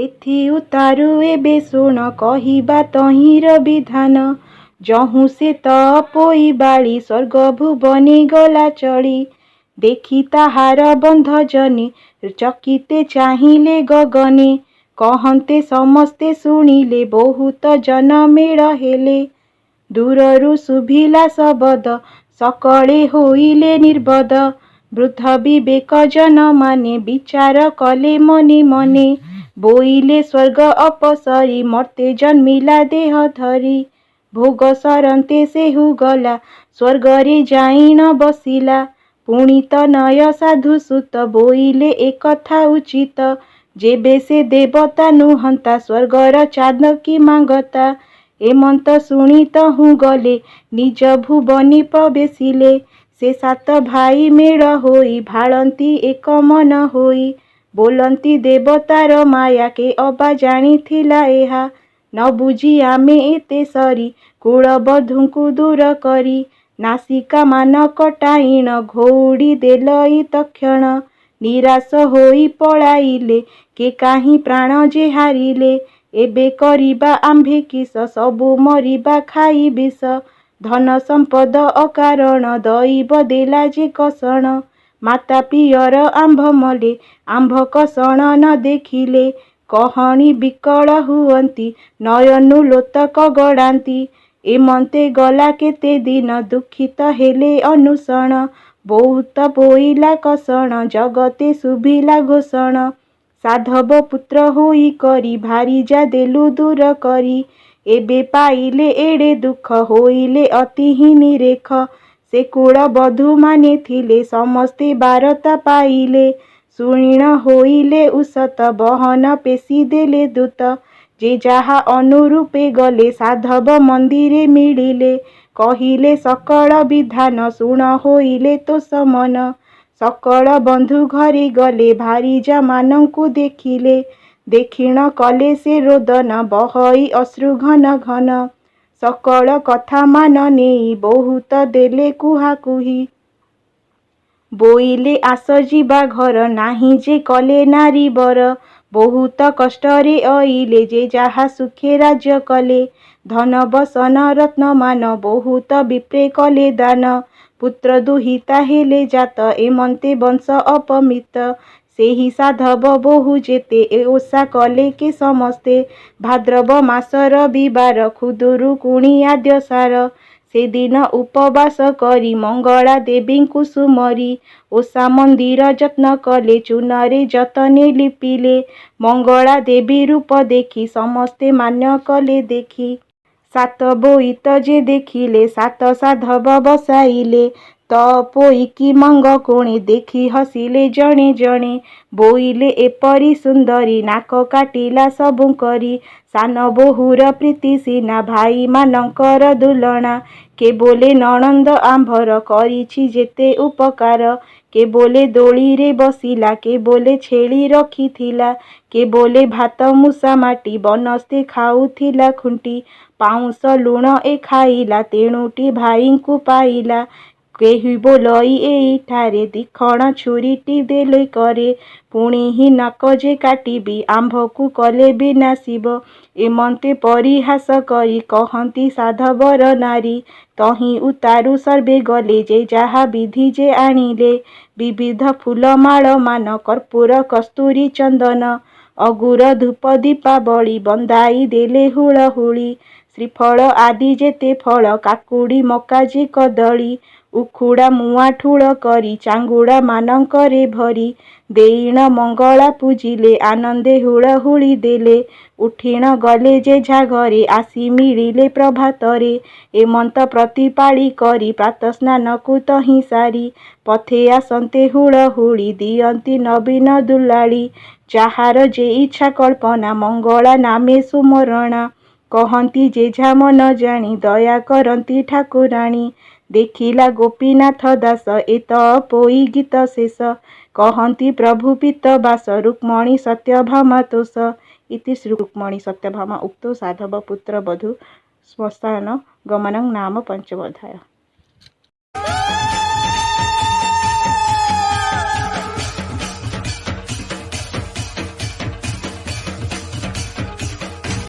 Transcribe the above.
ଏଥି ଉତ୍ତାରୁ ଏବେ ଶୁଣ, କହିବା ତହିଁର ବିଧାନ। ଯହୁଁ ସେ ତପୋଇ ବାଳୀ ସ୍ୱର୍ଗ ଭୁବନେ ଗଲା ଚଳି। ଦେଖି ତାହାର ବନ୍ଧ ଜନେ ଚକିତେ ଚାହିଁଲେ ଗଗନେ। କହନ୍ତେ ସମସ୍ତେ ଶୁଣିଲେ, ବହୁତ ଜନ ମେଳ ହେଲେ। ଦୂରରୁ ଶୁଭିଲା ଶବଦ, ସକଳେ ହୋଇଲେ ନିର୍ବଦ। ବୃଦ୍ଧ ବିବେକ ଜନମାନେ ବିଚାର କଲେ ମନେ ମନେ। ବୋଇଲେ, ସ୍ୱର୍ଗ ଅପସରି ମର୍ତ୍ତ୍ୟେ ଜନ୍ମିଲା ଦେହ ଧରି। ଭୋଗ ସରନ୍ତେ ସେହୁ ଗଲା, ସ୍ୱର୍ଗରେ ଯାଇଣ ବସିଲା। ପୁଣି ତନୟ ସାଧୁ ସୁତ ବୋଇଲେ, ଏ କଥା ଉଚିତ। ଯେବେ ସେ ଦେବତା ନୁହନ୍ତା, ସ୍ୱର୍ଗର ଚାନ୍ଦ କି ମାଗନ୍ତା? ଏମନ୍ତ ଶୁଣି ତହୁଁ ଗଲେ, ନିଜ ଭୁବନେ ପ୍ରବେଶିଲେ। ସେ ସାତ ଭାଇ ମେଳ ହୋଇ ଭାଳନ୍ତି ଏକ ମନ ହୋଇ। ବୋଲନ୍ତି, ଦେବତାର ମାୟା କେ ଅବା ଜାଣିଥିଲା ଏହା? ନ ବୁଝି ଆମେ ଏତେ ସରି କୁଳବଧୂଙ୍କୁ ଦୂର କରି ନାସିକାମାନ କଟାଇଣ ଘଉଡ଼ି ଦେଲଇ ତକ୍ଷଣ। ନିରାଶ ହୋଇ ପଳାଇଲେ, କେ କାହିଁ ପ୍ରାଣ ଯେ ହାରିଲେ। ଏବେ କରିବା ଆମ୍ଭେ କିସ? ସବୁ ମରିବା ଖାଇ ବିଷ। ଧନ ସମ୍ପଦ ଅକାରଣ, ଦଇବ ଦେଲା ଯେ କଷଣ। ମାତା ପିଅର ଆମ୍ଭ ମଲେ, ଆମ୍ଭ କଷଣ ନ ଦେଖିଲେ। କହଣି ବିକଳ ହୁଅନ୍ତି, ନୟନୁ ଲୋତକ ଗଡ଼ାନ୍ତି। ଏମନ୍ତେ ଗଲା କେତେ ଦିନ, ଦୁଃଖିତ ହେଲେ ଅନୁଷଣ। ବହୁତ ବୋଇଲା କଷଣ, ଜଗତେ ଶୁଭିଲା ଘୋଷଣ। ସାଧବ ପୁତ୍ର ହୋଇ କରି ଭାରିଜା ଦେଲୁ ଦୂର କରି। ଏବେ ପାଇଲେ ଏଡ଼େ ଦୁଃଖ, ହୋଇଲେ ଅତିହିଁ ନିରେଖ। ସେ କୁଳବଧୂମାନେ ଥିଲେ ସମସ୍ତେ ବାରତା ପାଇଲେ। ଶୁଣିଣ ହୋଇଲେ ଉଷତ, ବହନ ପେଷି ଦେଲେ ଦୂତ। ଯେ ଯାହା ଅନୁରୂପେ ଗଲେ, ସାଧବ ମନ୍ଦିରେ ମିଳିଲେ। କହିଲେ ସକଳ ବିଧାନ, ଶୁଣ ହୋଇଲେ ତୋଷ ମନ। ସକଳ ବନ୍ଧୁ ଘରେ ଗଲେ, ଭାରିଜାମାନଙ୍କୁ ଦେଖିଲେ। ଦେଖିଣ କଲେ ସେ ରୋଦନ, ବହଇ ଅଶ୍ରୁ ଘନ ଘନ। ସକଳ କଥାମାନ ନେଇ ବହୁତ ଦେଲେ କୁହାକୁହି। ବୋଇଲେ, ଆସ ଯିବା ଘର, ନାହିଁ ଯେ କଲେ ନାରୀବର। ବହୁତ କଷ୍ଟରେ ଅଇଲେ, ଯେ ଯାହା ସୁଖେ ରାଜ୍ୟ କଲେ। ଧନ ବସନ ରତ୍ନମାନ ବହୁତ ବିପ୍ରେ କଲେ ଦାନ। ପୁତ୍ର ଦୁହିତା ହେଲେ ଜାତ, ଏମନ୍ତେ ବଂଶ ଅପମିତ। ସେହି ସାଧବ ବୋହୂ ଯେତେ ଏ ଓଷା କଲେ କେ ସମସ୍ତେ। ଭାଦ୍ରବ ମାସ ରବିବାର, ଖୁଦୁରୁକୁଣୀ ଆଦ୍ୟସାର। ସେଦିନ ଉପବାସ କରି ମଙ୍ଗଳା ଦେବୀଙ୍କୁ ସୁମରି ଓଷା ମନ୍ଦିର ଯତ୍ନ କଲେ, ଚୂନରେ ଯତନେ ଲିପିଲେ। ମଙ୍ଗଳା ଦେବୀ ରୂପ ଦେଖି ସମସ୍ତେ ମାନ୍ୟ କଲେ ଦେଖି। ସାତ ବୋଇତ ଯେ ଦେଖିଲେ, ସାତ ସାଧବ ବସାଇଲେ। ତପୋଇକି ମଙ୍ଗ କୋଣେ ଦେଖି ହସିଲେ ଜଣେ ଜଣେ। ବୋଇଲେ, ଏପରି ସୁନ୍ଦରୀ, ନାକ କାଟିଲା ସବୁଙ୍କରି। ସାନ ବୋହୂର ପ୍ରୀତି ସିନା, ଭାଇମାନଙ୍କର ଦୁଲଣା। କେ ବୋଲେ, ନଣନ୍ଦ ଆମ୍ଭର କରିଛି ଯେତେ ଉପକାର। କେ ବୋଲେ, ଦୋଳିରେ ବସିଲା, କେ ବୋଲେ, ଛେଳି ରଖିଥିଲା। କେ ବୋଲେ, ଭାତ ମୂଷା ମାଟି ବନସ୍ତେ ଖାଉଥିଲା ଖୁଣ୍ଟି। ପାଉଁଶ ଲୁଣ ଏ ଖାଇଲା, ତେଣୁଟି ଭାଇଙ୍କୁ ପାଇଲା। କେହି ବୋଲଇ ଏଇଠାରେ ଦିଖଣ ଛୁରୀଟି ଦେଲେ କରେ। ପୁଣିହି ନାକ ଯେ କାଟିବି, ଆମ୍ଭକୁ କଲେ ବିନାଶିବ। ଏମନ୍ତେ ପରିହାସ କରି କହନ୍ତି ସାଧବର ନାରୀ। ତହିଁ ଉତ୍ତାରୁ ସର୍ବେ ଗଲେ, ଯେ ଯାହା ବିଧି ଯେ ଆଣିଲେ। ବିବିଧ ଫୁଲମାଳମାନ, କର୍ପୂର କସ୍ତୁରୀ ଚନ୍ଦନ। ଅଗୁର ଧୂପ ଦୀପାବଳି ବନ୍ଦାଇ ଦେଲେ ହୁଳହୁଳି। ଶ୍ରୀଫଳ ଆଦି ଯେତେ ଫଳ, କାକୁଡ଼ି ମକା ଯେ କଦଳୀ। ଉଖୁଡ଼ା ମୁଆଁ ଠୁଳ କରି ଚାଙ୍ଗୁଡ଼ାମାନଙ୍କରେ ଭରି। ଦେଇଣ ମଙ୍ଗଳା ପୂଜିଲେ, ଆନନ୍ଦେ ହୁଳହୁଳି ଦେଲେ। ଉଠିଣ ଗଲେ ଯେଝା ଘରେ, ଆସି ମିଳିଲେ ପ୍ରଭାତରେ। ଏମନ୍ତ ପ୍ରତିପାଳି କରି ପ୍ରାତଃସ୍ନାନକୁ ତହିଁ ସାରି। ପଥେ ଆସନ୍ତେ ହୁଳହୁଳି ଦିଅନ୍ତି ନବୀନ ଦୁଲାଳୀ। ଯାହାର ଯେ ଇଚ୍ଛା କଳ୍ପନା, ମଙ୍ଗଳା ନାମେ ସୁମରଣା। କହନ୍ତି ଯେଝା ମନ ଜାଣି, ଦୟା କରନ୍ତି ଠାକୁରାଣୀ। ଦେଖିଲା ଗୋପୀନାଥ ଦାସ ଏ ତପୋଇ ଗୀତ ଶେଷ। କହନ୍ତି ପ୍ରଭୁ ପୀତବାସ ରୁକ୍ମିଣୀ ସତ୍ୟଭାମା ତୋଷ। ଇତି ଶ୍ରୀ ରୁକ୍ମିଣୀ ସତ୍ୟଭାମା ଉକ୍ତୌ ସାଧବ ପୁତ୍ରବଧୂ ଶ୍ମଶାନ ଗମନଂ ନାମ ପଞ୍ଚମୋऽଧ୍ୟାୟଃ।